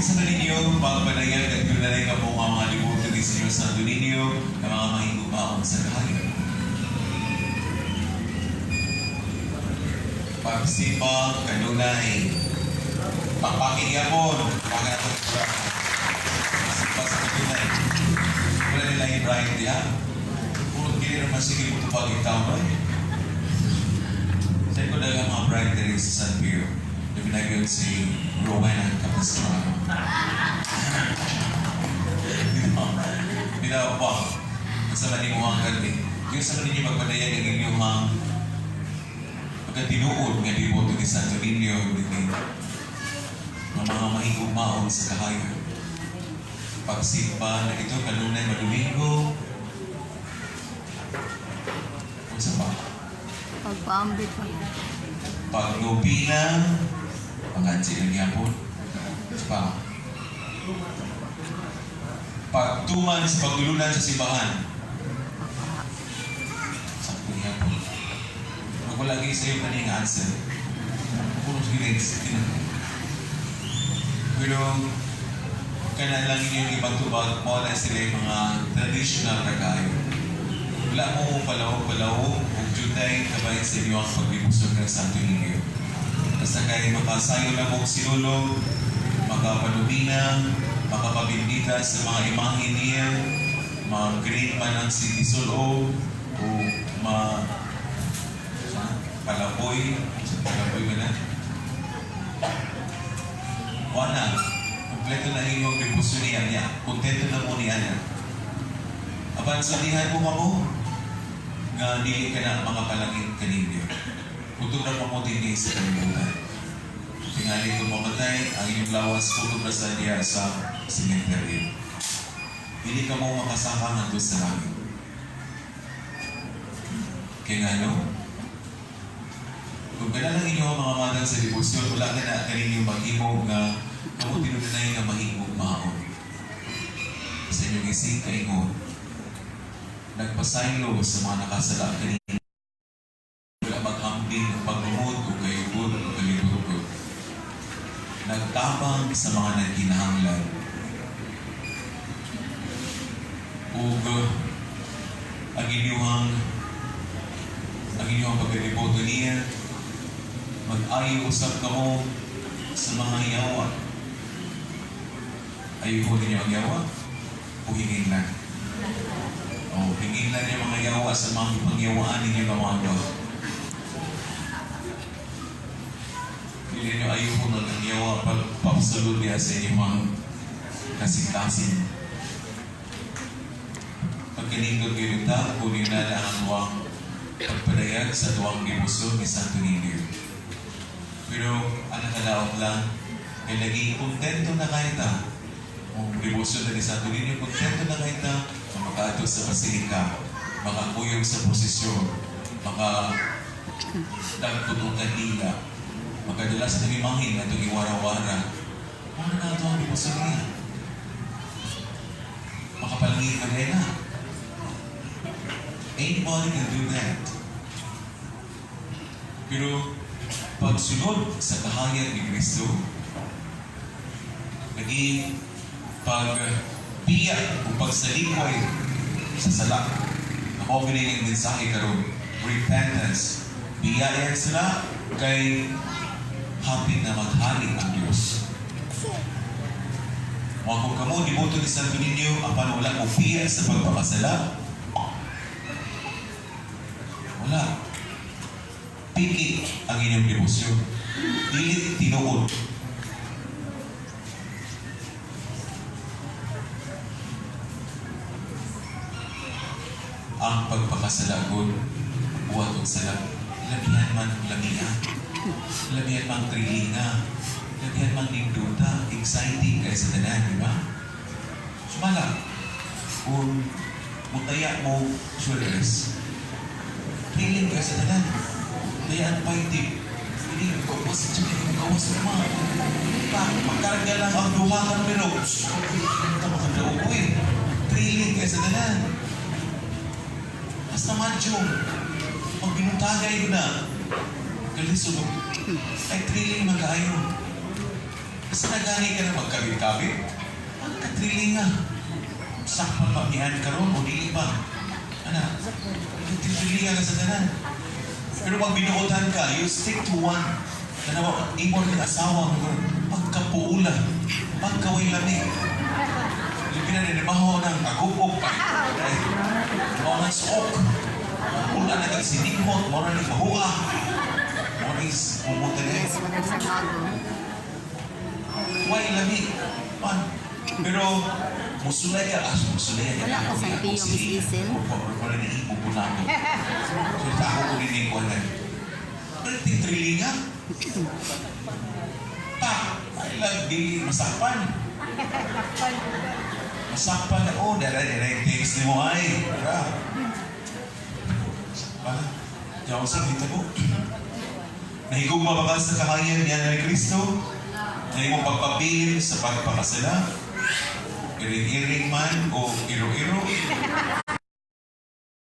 Yung sa ninyo, pagpadayag at kunanay ka po ang mga deboto ni Señor Santo Niño na mga mahigumaon sa kahayag. Pagsimba kanunay. Pakpakin yapon. Baka na itong pura. Simba sa kanunay. Wala nila yung Brian diha. Puro kini naman sige mo tupag yung tao ba? Sa ko dagang mga bride diri sa San Pedro. Labi si Rowena Capistrano. Bitaw, bitaw pa. Sa manimuhang kanti. Yung sa ninyo magpadayag ang inyong pagkatinuod nga deboto ni Santo Niño dinhi nga mga mahigugmaon sa kahayag. Pagsimba na ito kanunay madomingo. Unsa pa? Pagpaambit pa. Pagnobina, pangansi lang yapon. Unsa pa? Pagtuman sa pagdulunan sa simbahan. Sakto yapon. Magwala lagi sa iyo kaning answer. Puro sige. Pero kana lang inyong ipagtubag mo na sila yung mga traditional na kayo. Wala mo palaw-palaw ug jutay kabay sa inyo ang paglibusog ng Santo Niño. Basta kay makasayo na mong sinulog, makapanumina, makapabindita sa mga imahe niya, mag-greet man ang City Solo, o ma palaboy, sa palaboy ba na? Wala. Kompleto na inyong debosyon niya niya. Kontento na mo niya niya. Apan sultihan mo kamo, nga dili ka na makapalangit kaninyo. Kutob ra mo dinhi sa kalibutan. Tingali kung mamatay, ang inyong lawas kutob ra sa diya sa sementeryo. Dili ka mo makasaka ngadto sa langit. Kaya nga no, kung gana lang inyo ang mga matang sa debosyon, wala ka na kaninyo maghimo nga kamo tinunay nga mahimong maon. Sa inyong ising kaingon, nagpasaylo sa mga nakasala kanino. Wala maghambing ang paglumod o kayugod o kalibugod. Nagtabang sa mga nagkinahanglan. Ug ang inyong pagdedeboto niya, mag-ayo usab kamo sa mga yawa. Ayuho ninyo ang yawa o hingin lang? O hingin lang yung mga yawa sa mga pangyawaan ninyo ng mga gawa. Hindi ninyo ayuho ng yawa pagpapsalud niya sa inyong mga kasing-kasing. Pagkanindot kayo ta, kunin na na ang tuwang pagpadayag sa tuwang debosyon ni Santo Niño. Pero ang nakalaot lang, kay lagi kontento na kayo ta. Kung debosyon na ni Santo Niño, kontento na kayo ta, na makaadto sa basilika, makakuyog sa posisyon, maka dagkot og kandila, makadala sa imahin na itong iwara-wara. Mao na ito ang debosyon niya. Makapalangin ka na. Anybody can do that. Pero pagsunod sa kahayag ni Kristo, naging pagbiya o pagsalikoy sa sala. Ako ang yung mensahe karon, repentance. Biyayan sila kay hapit na maghari ang Diyos. Mga kung kamo, deboto ni Santo Niño, apan wala mo biya sa pagpakasala, wala. Piki ang inyong debosyon. Dili tinuod. Ang pagpakasalagod, buhat og sala, labihan man lamia, labihan man trilinga, labihan man nindota, exciting kay sa tanan, di ba? Sumala, kung mutaya mo, sureres, thrilling kay sa tanan. Dayaan pa hindi, hindi, gawas, tsaka yung gawas mo. Pa, magkarga lang ang duha ka pero, ito makadaog ko eh. Thrilling kay sa tanan. Basta macho, pag binuntagay ko na, kalisod, ay thrilling man kaayo. Kasi nagani ka na magkabit-kabit. Pagka-thrilling nga. Sakpan ba mian karon o dili ba? Ana, thrilling ka sa tanan. Pero pag binuotan ka, you stick to one. Tanawa, imo rin asawa mo. Pagkapuula, pagkaway lami. Labi na ninimaho ng agupog pa. Ay, mao ng suok. Pula na kay sinimot, mao na ni mahua. Mao ni pumunta na. Yes, wala sa bago. Why lami? Man. Pero musulay ka, ah, musulay ka. Wala ka sa tiyo, Miss Isel. Wala na imo po na ako. So, ako ko rin yung kuwan. Pero thrilling nga. Pa, ay lang, di masakpan. Masakpan na, oh, dara, dara, text ni mo ay. Dara. Sakpan. Diyan sa kita ko. Nahigugma ba ka sa kahayag niya ni Kristo? Na imong pagpabilin sa pagpakasala? Iring-iring man o iro-iro?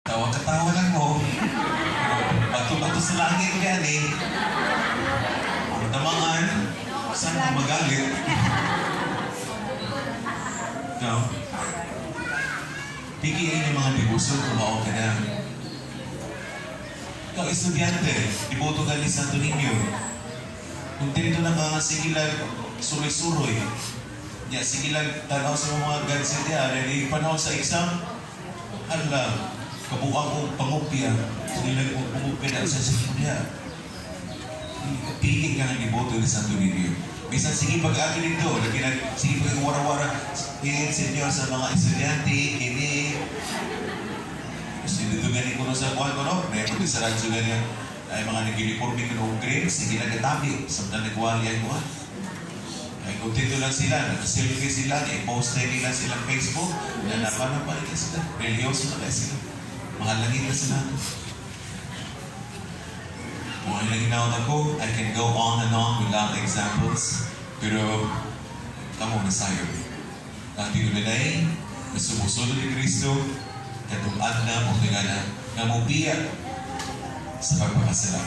Tawa-katawa lang mo. Pero bato-bato sa langit yan eh. Ang tamangan, saan ka magalit? No? Pigiin yung mga negosyo, tumao ka na. Ikaw, estudyante, deboto ka ni Santo Niño. Kontento na ka nga, sige lang, suroy-suroy. Ya, sige lang, tanaw sa mga gadget niya, ready panahon sa exam, hala, kabuang kong pangupya. Sige lang kong pangupya na sa sige niya. Pili ka ng deboto ni Santo Niño. Bisan sige pag-agi nito, lagi na, sige pag wara-wara, eh, senyor sa mga estudyante, kini, kasi dito gani ko no sa buwan ko, no? May pag sa radyo gani, ay mga nag-uniforme ko noong green, sige lang katabi, samtang nagwali ang buwan. Ay, kontento lang sila, nag-selfie sila, i-post na nila silang Facebook, na napana pa nila sila, religyoso na kaya sila. Mahalangin na sila. Kung ano lang ginawa ako, I can go on and on without examples, pero kamo na sayo. Ang tinunay na sumusunod ni Kristo, katong na mo nga nga mubiya sa pagpakasala.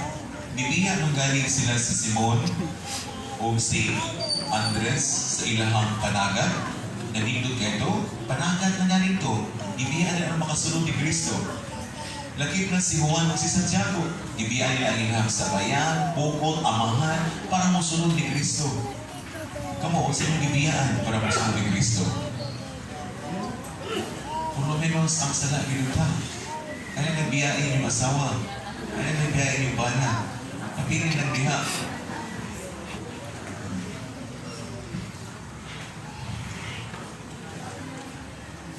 Nibiya nung galing sila si Simon o si Andres sa ilahang panagat. Nanindot kayo panagat na galing to. Nibiya nila ang makasunod ni Kristo. Lakip na si Juan at si Santiago. Gibiya nila ang ilahang sabayan, bukol, amahan para mosunod ni Kristo. Kamo, sa inyong gibiyaan para mosunod ni Kristo? Por lo menos ang sala ginuta. Ano nabiyain yung asawa? Ano nabiyain yung bana? Napili lang diha.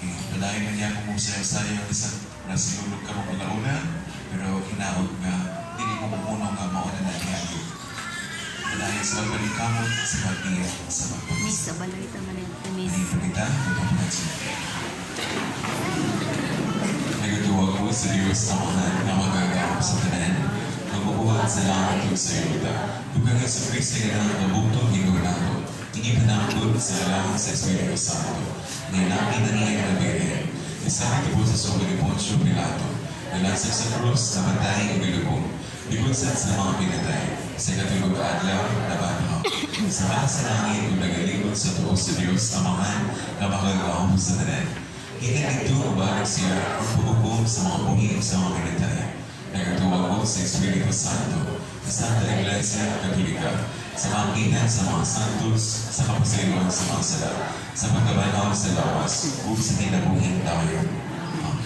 Eh, padayon na niya kung musayaw-sayaw isang nasilulog ka mong alauna, pero hinaot nga, dili ko mumuno nga mauna na niya. Padayon sa pagpalikamot, sa pagbiya, sa Miss, pagpapasa. sa balay ta man yun, miss. Nandito kita, magpapansin. Nagatuwa ko sa Diyos Amahan na magagawa sa tanan, magbubuhat sa langit ug sa yuta. Ug ang Hesus Kristo nga nang nabugtong Ginoo nato. Ini panangkot sa lahat sa Espiritu Santo. Nilalaki na niya ang nabigay. Isang ito sa sugo ni Poncio Pilato. Nalansag sa krus, namatay ug gilubong. Ligunsan sa mga pinatay. Sa ikatulog ka adlaw, nabanhaw. Sa mga sa langit ug nagaligod sa tuo sa Diyos Amahan na makagagahom sa tanan. Gikan dito ubalik siya ang paghukom sa mga buhi ug sa mga pinatay. Nagatuwa ko sa Espiritu Santo, sa Santa Iglesia Katolika, sa kaangkinan sa mga santos, sa kapasayloan sa mga sala, sa pagkabanhaw sa lawas, ug sa kinabuhing dayon. Amen.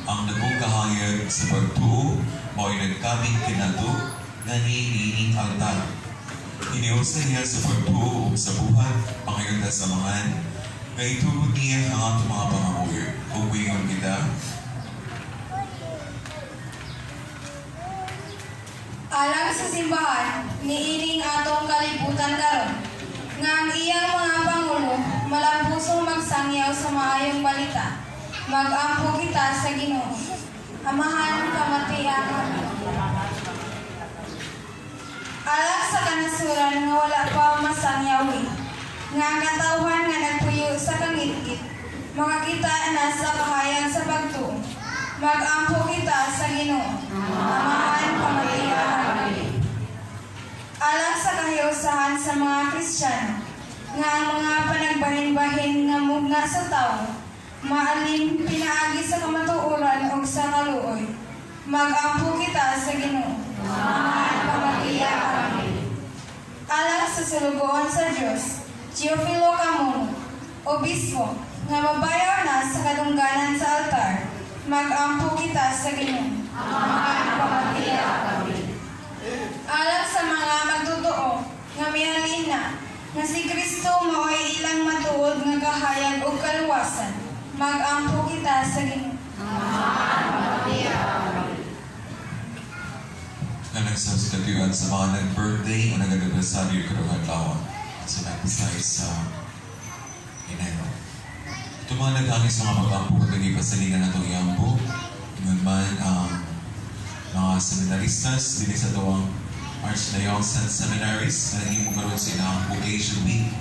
Ang dakong kahayag sa pagtuo mao'y nagkamit kinato nga niining altar. Iniusa niya sa pagtuo ug sa buhat, pangayon ta sa Amahan, nga itugot niya ang atong mga pangamuyo. Ug moingon kita, Alang sa simbahan, niining atong kalibutan karon, nga ang iyang mga pangulo malapusong magsangyaw sa maayong balita. Mag-ampo kita sa Ginoo. Amahan, pamatian kami. Alang sa kanasuran nga wala pa masangyawi, nga ang katawhan nga nagpuyo sa kangitngit, makakita na sa kahayag sa pagtuo. Mag-ampo kita sa Ginoo. Amahan, pamatian kami. Alang sa kahiusahan sa mga Kristiyano, nga ang mga panagbahin-bahin nga mugna sa tawo, maalim pinaagi sa kamatuoran ug sa kaluoy. Magampo kita sa Ginoo. Amahan, pamatiya kami. Alang sa sulugoon sa Dios, Teofilo Camuno, Obispo, nga mabayaw na sa kadungganan sa altar, magampo kita sa Ginoo. Amahan, pamatiya kami. Alang sa mga magtotoo nga mihalin na, nga si Kristo mao'y ilang matuod nga kahayag ug kaluwasan, magampo kita sa Ginoo. Nanagsab sa katuyuan sa mga nag-birthday o nag-anibersaryo karong adlaw sa nagpasay sa Enero. Ito mga naghangis sa mga pag-ampo kag pasaligan natong iampo. Ingon man ang mga seminaristas dinhi sa atuang Archdiocesan Seminaries na nahimo karon sa ilang Vocation Week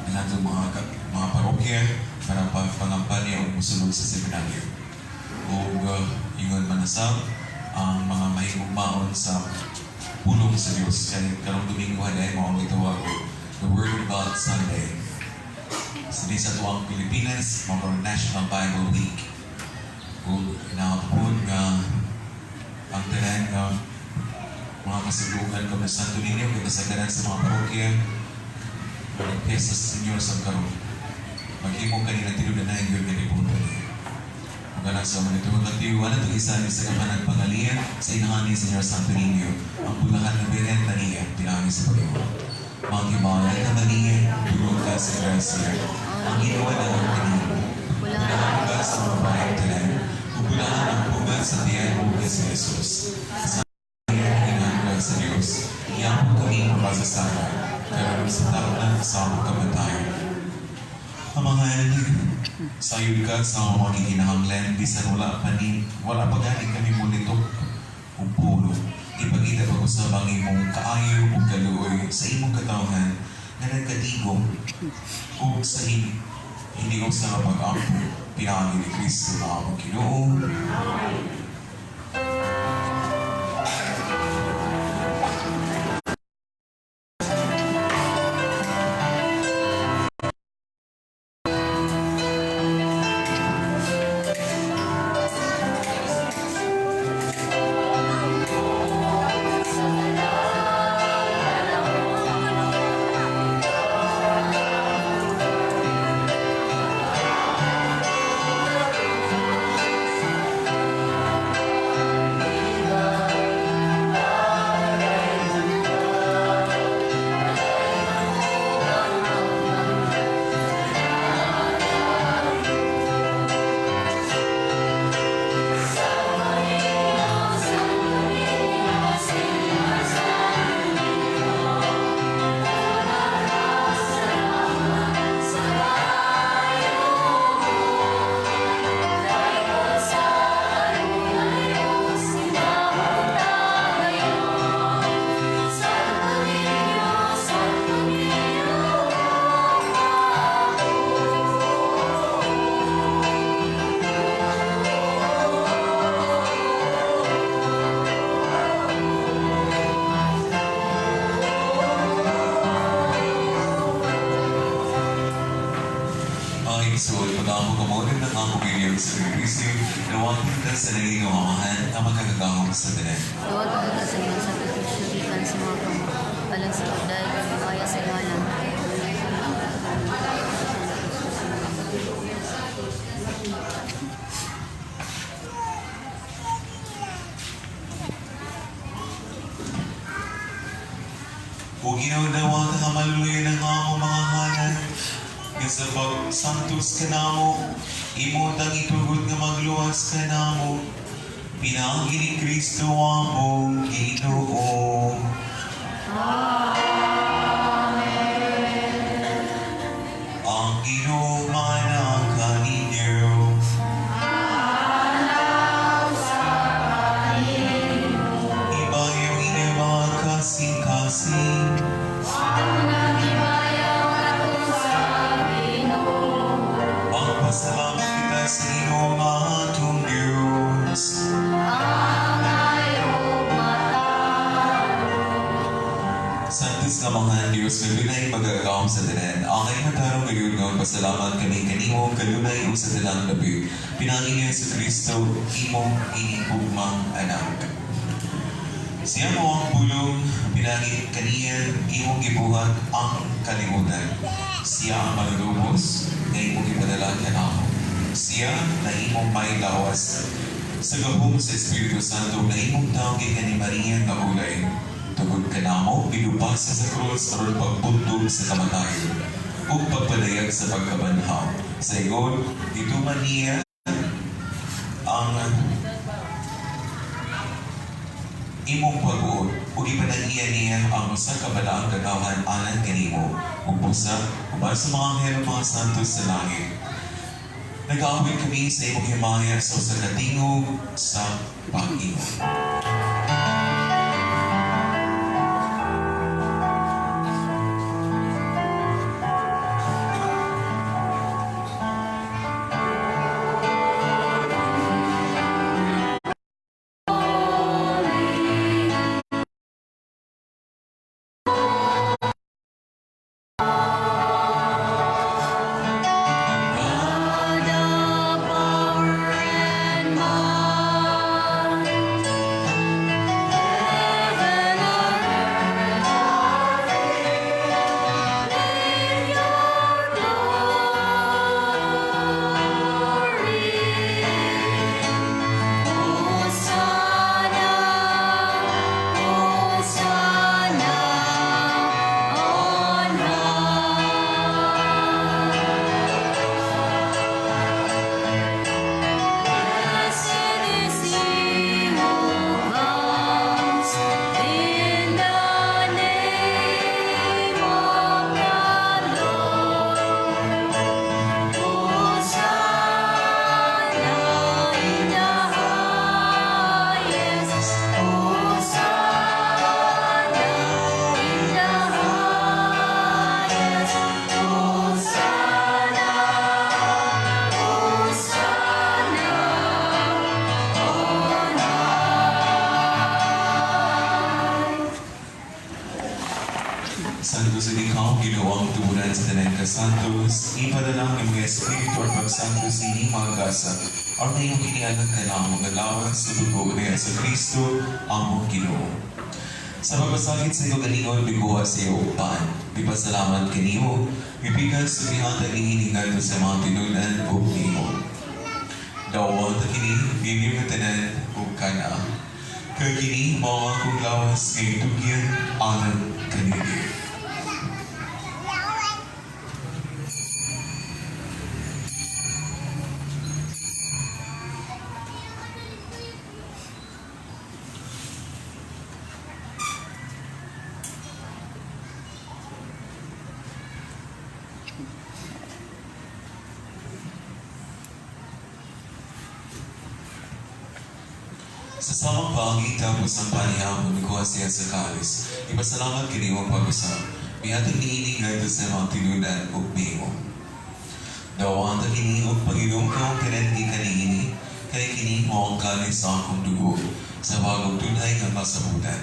ng atong mga parokya para pangampanya og mosulod sa seminaryo. Ug ingon man nasab ang mga mahigugmaon sa pulong sa Dios kay karong Domingo haday mao ang gitawag og the Word of God Sunday. Sa dinhi sa atuang Pilipinas, mao karon National Bible Week. Ug inaapod nga ang tanan nga mga kasulungan kami sa Santo Niño kay kasagaran sa mga parokya nagpiyesta sa Senyor sa karon maghimo kanila tinudanay yun nga deboto niya. Magalang sa mga ito, magkatiwa na itong isa ni sa kapanagpangalian sa inahan ni Senyor Santo Niño, ang bulahan ng Birhen Maria, pinaagi sa Panginoon. Mga himala na Maria, puno ka sa grasya, ang Ginoo na ang kanino. Bulahan ka sa mga babaeng tanan, ug bulahan ang bunga sa tiyan mo nga si Jesus. Sa inang sa Diyos, iyampo kami makasasala, karon sa takna sa among kamatayon. Amahan, sayod ka sa mga gikinahanglan, bisan wala pa gani kami mulitok ug pulo. Ipakita pag-usab ang imong kaayo ug kaluoy sa imong katawhan nga nagkatigom ug sa hinigog sa nga pag-ampo pinaagi ni Kristo na among Ginoo. Mga igsoon, pag-ampo kamo ng among Ginoo sa sakripisyo, nawatin ka sa naging Amahan ang makagagahom sa tanan. Dawat ang sa inyong sakripisyo gikan sa mga kamot alang sa pagdayeg ug himaya sa ngalan. O Ginoo, dawata ka maluloy ng among mga halad. Nga sa pagsantos kanamo, imo tang itugot nga magluwas kanamo. Pinaagi ni Kristo among Ginoo. Ang Ginoo man kaninyo. Ibayo inyong mga kasing-kasing. Magpasalamat kita sa Ginoo nga atong Diyos. Santo makagagahom sa tanan. Angay matarong gayud nga magpasalamat kami kanimo kanunay ug sa tanang labi. Pinaagi ni Kristo imong hinigugmang anak. Siya mao ang pulong, pinaagi kaniya imong gibuhat ang kalibutan. Siya ang manlulubos nga imong gipadala kanamo. Siya nahimong may lawas sa gahom sa Espiritu Santo, nahimong tawo gikan ni Maria nga ulay. Tungod kanamo, gilupasa sa krus aron pagbuntog sa kamatayon ug pagpadayag sa pagkabanhaw. Sa ingon, gituman niya ang imong pag-uot ug gipanag-iya niya ang usa ka balaang katawhan alang kanimo ug busa uban sa mga anghel ug mga santos sa langit. Nag-aawit kami sa imong himaya sa usa ka tingog sa pag-ingon. God of power and might, heaven and earth are filled with your glory. Hosanna, Hosanna on high. Blessed is he who comes in the name of the Lord. Hosanna in the highest. Hosanna in the highest. Hosanna, Hosanna on high. Santo sa ikaw, Ginoo ang tuburan sa tanan ka santos, ipadala ang imong Espiritu aron pagsantos ini mga gasa, aron mahimong kini alang kanamo nga lawas sa dugo ni Kristo among Ginoo. Sa pagpasakit sa iyang kaugalingon, mikuha siya og pan. Mipasalamat kanimo, mipikas ug mihatag niini ngadto sa mga tinud-an ug miingon: "Dawata kini ninyo nga tanan ug kan-a. Kay kini mao ang akong lawas nga gitugyan alang kaninyo." Sa samang paagi, tapos ang panihapon, mikuha siya sa kalis. Ipasalamat kanimo pag-usab. Mihatag niini ngadto sa mga tinud-an ug miingon: "Dawata kini ug pag-inom kamong tanan gikan niini, kay kini mao ang kalis sa akong dugo sa bagong tunhay nga kasabutan.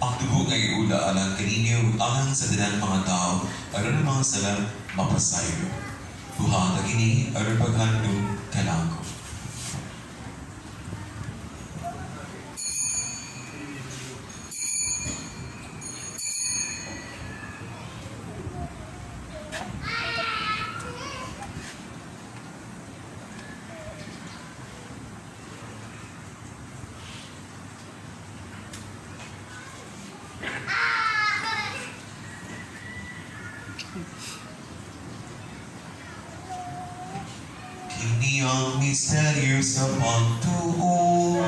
Ang dugo nga giula alang kaninyo ug alang sa tanang mga tao aron ang mga sala mapasaylo. Buhata kini aron paghandom kanako." Kini ang misteryo sa pagtuo.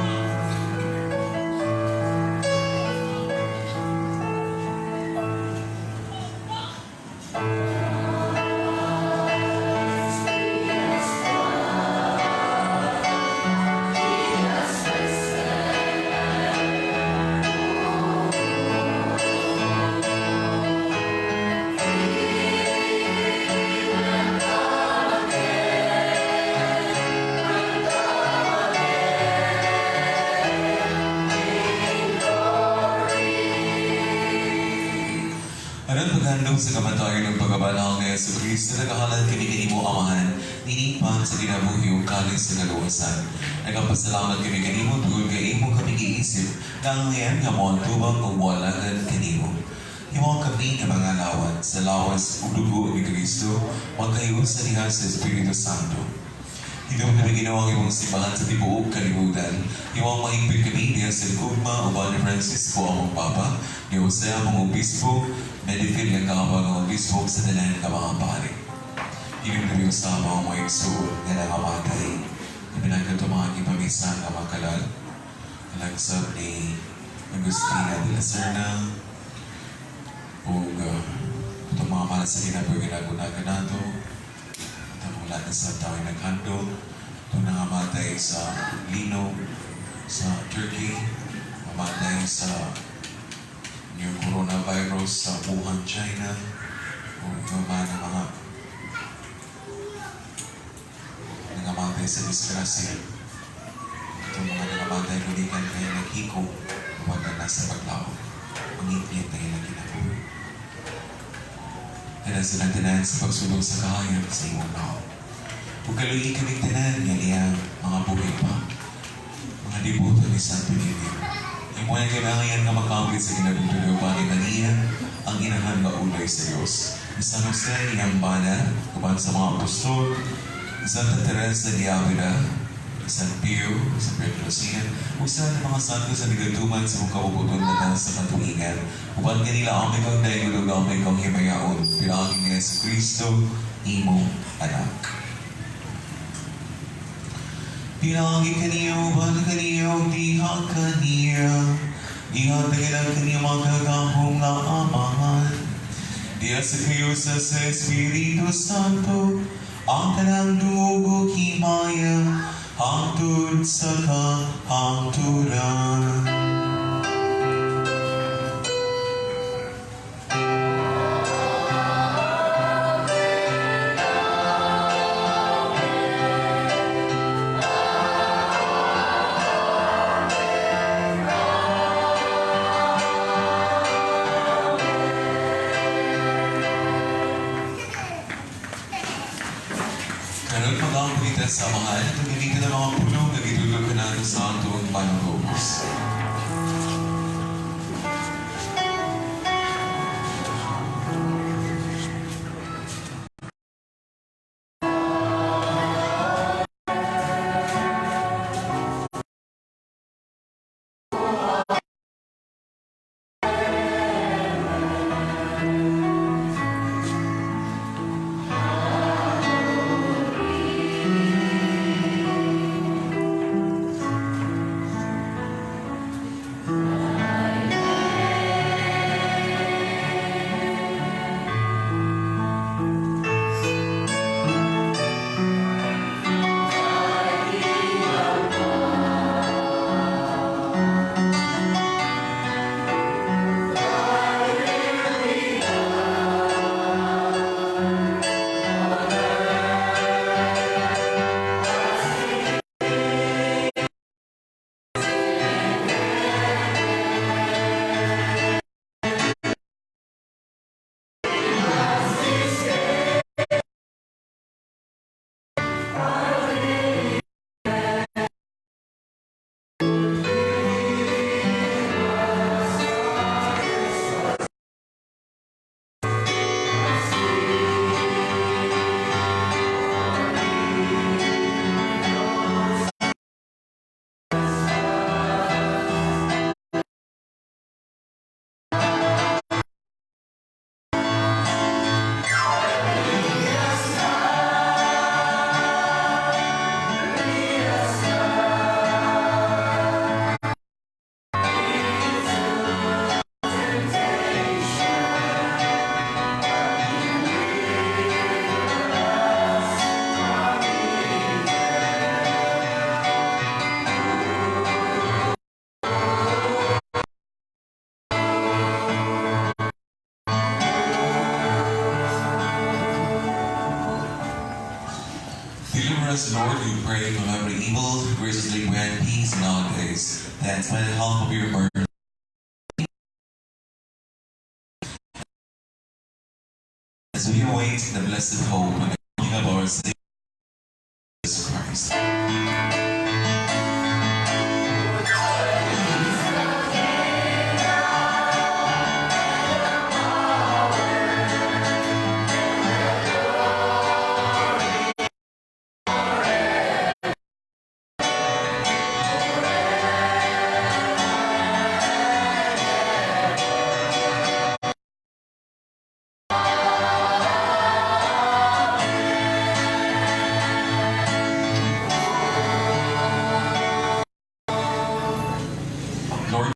Aron paghandom Tungod sa kamatayon ug pagkabanhaw ni Hesus Kristo, nagahalad kami kanimo, Amahan, niini pan sa kinabuhi ug kalis sa kaluwasan. Nagapasalamat kami kanimo tungod kay imo kami giisip nga angay nga moatubang ug moalagad kanimo. Himoa kami nga mga lawat sa lawas ug dugo ni Kristo, magkahiusa diha sa Espiritu Santo. Hinumdumi, Ginoo, ang imong simbahan sa tibuok kalibutan. Himoang mahigpit kami diha sa gugma uban ni Francisco among Papa, ni Jose among Obispo, Medifil ang kahabagang Obispo sa tanan nga mga pari. Hinumdumi usab ang mga igsuon nga nangamatay. Labi na mga gipamisa nga mga kalag. Kalagsab ni Agustina de la Serna, ug itong mga mahal sa kinabuhi nga nagunagan nato, at wala na sa tao naghandom, itong nangamatay sa linog sa Turkey, mamatay sa new coronavirus sa Wuhan, China, o yung mga nangamatay sa disgrasya. Itong mga nangamatay gulikan kay naghiko, wala na sa paglaom. Mangipit na ilang kinabuhi. Tanan silang tanan sa pagsulong sa kahayag sa imong nawong. Ug kaluyi kaming tanan nga iyang mga buhi pa, mga deboto ni Santo Niño. Imo ang kinahanglan nga makaambit sa kinabuhi uban ni Maria, ang inahan nga ulay sa Diyos. Ni San Jose, iyang bana, uban sa mga apostol, Santa Teresa de Avila, San Pio, San Pedro Lucina, ug sa mga santo sa nagatuman sa mong kabubut-on na sa katuingan, uban kanila aming kang daigod ug aming kang himayaon, pinaagi ni Jesu Kristo, imong anak. Pinaagi kaniya, uban kaniya, ug diha kaniya, gihatag lang kaniya makagagahom nga Amahan, diha sa kahiusa sa Espiritu Santo, ang tanang dungog ug himaya, hangtod sa kahangturan. Karon mag-ampo kita sa Amahan at gamitin ang mga pulong na gitudlo kanato sa atong Manunubos. Deliver us, Lord, we pray, from every evil. Graciously grant peace in our days, that by the help of your mercy, we await the blessed hope and the coming of our Savior.